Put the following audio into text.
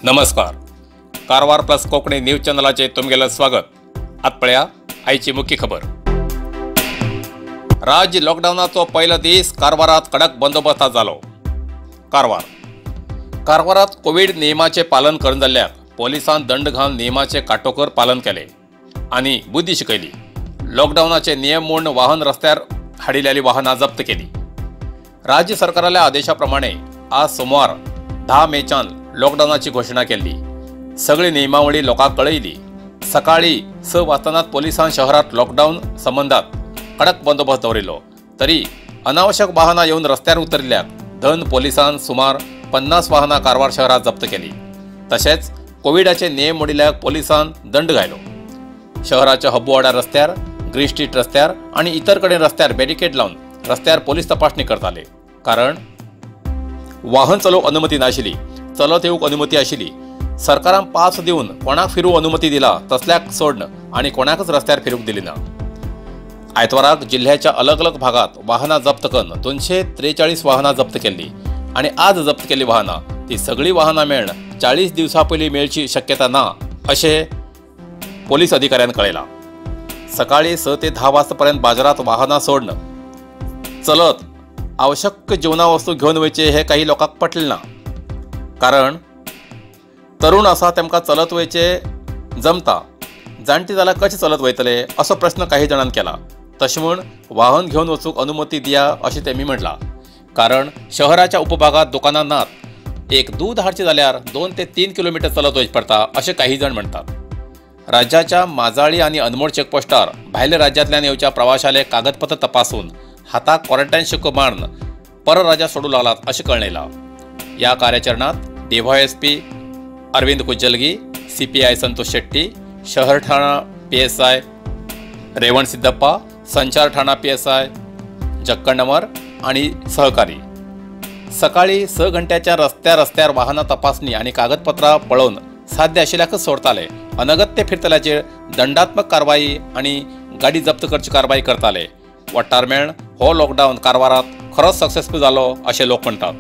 नमस्कार, Karwar plus Konkani news चॅनलाचे तुमगेलें स्वागत. आत पळया आयची मुख्य खबर. राज्य लॉकडावनाचो पयलो दीस कारवारात कडक बंदोबस्तांत जालो. कारवारात कोवीड नियमाचे पालन करून जाल्ल्याक पोलिसान दंड घालून नियमाचे काटोकर पालन केले आनी बुद्धी शिकयली. लॉकडावनाचे नियम मोडून वाहन रस्त्यार हाडिल्ली वाहनां जप्त केली. राज्य सरकाराल्या आदेशा प्रमाणे आज सोमवार 10 मेच्यान लॉकडावनाची घोशणा केल्ली. सगळी नियमावळी लोकांक कळयली. सकाळी 6 वाजतानाच पोलिसान शहरात लॉकडावन संबंधात कडक बंदोबस्त दवरिल्लो. तरी अनावश्यक वाहनां येवन रस्त्यार उतरिल्ल्याक धन पोलिसान सुमार 50 वाहनां कारवार शहरात जप्त केली. तशेंच कोविडाचे नियम मोडिल्ल्याक पोलिसान दंड घायलो. शहराच्या हब्बुवाडा रस्त्यार, ग्रीन स्ट्रीट रस्त्यार आनी इतर कडेन रस्त्यार बॅरिकेड लावन रस्त्यार पोलीस तपासणी करताले. कारण वाहन चलोवंक अनुमती नाशिल्ली, चलत येवंक अनुमती आशिल्ली. सरकारान पास दिवन कोणाक फिरूंक अनुमती दिला तसल्याक सोडन आनी कोणाकच रस्त्यार फिरूंक दिली ना. आयतवाराक जिल्ह्याच्या अलग अलग भागात वाहनां जप्त करून 243 वाहनां जप्त केल्ली आनी आज जप्त केल्ली वाहनां ती सगळीं वाहनां मेळन 40 दिवसां पयलीं मेळची शक्यता ना अशें पोलीस अधिकाऱ्यान कळयलां. सकाळी 6 ते 10 वाजता पर्यंत बाजारात वाहनां सोडन चलत आवश्यक जीवना वस्तू घेवन वयचे हे काही लोकांक पटलें ना. कारण तरुण आसा तेमकां चलत वयचे जमता, जाणटी जाल्यार कशें चलत वयतले असो प्रश्न काही जाणांनी केला. तशें म्हूण वाहन घेवन वचूंक अनुमती दिया अशें तेमी म्हणलां. कारण शहराच्या उपभागात दुकानां नात. एक दूद हाडचें जाल्यार 2 ते 3 किलोमिटर चलत वयचें पडटा अशें काही जाण म्हणटात. राज्याच्या माजाळी आनी अनमोड चेकपोस्टार भायल्या राज्यांतल्यान येवच्या प्रवाशाले कागदपत्र तपासून हाताक क्वॉरंटायन शिक्को मारून परत राज्यात सोडूं लागलात अशें कळयलां. ह्या कार्याचरणात DYSP Arvind Kujjalgi, CPI Santosh Shetty, शहर ठाणा PSI Revan Siddappa, संचार ठाणा PSI जक्कणमर आनी सहकारी. सकाळी 6 घंट्याच्या रस्त्यार वाहनां तपासणी आनी कागदपत्रां पळोवन साध्य आशिल्ल्याकच सोडताले. अनगत्य फिरतल्याचेर दंडात्मक कारवाई आनी गाडी जप्त करची कारवाई करताले. वट्टार मेळन हो लॉकडावन कारवारात खरोच सक्सेसफूल जालो अशें लोक म्हणटात.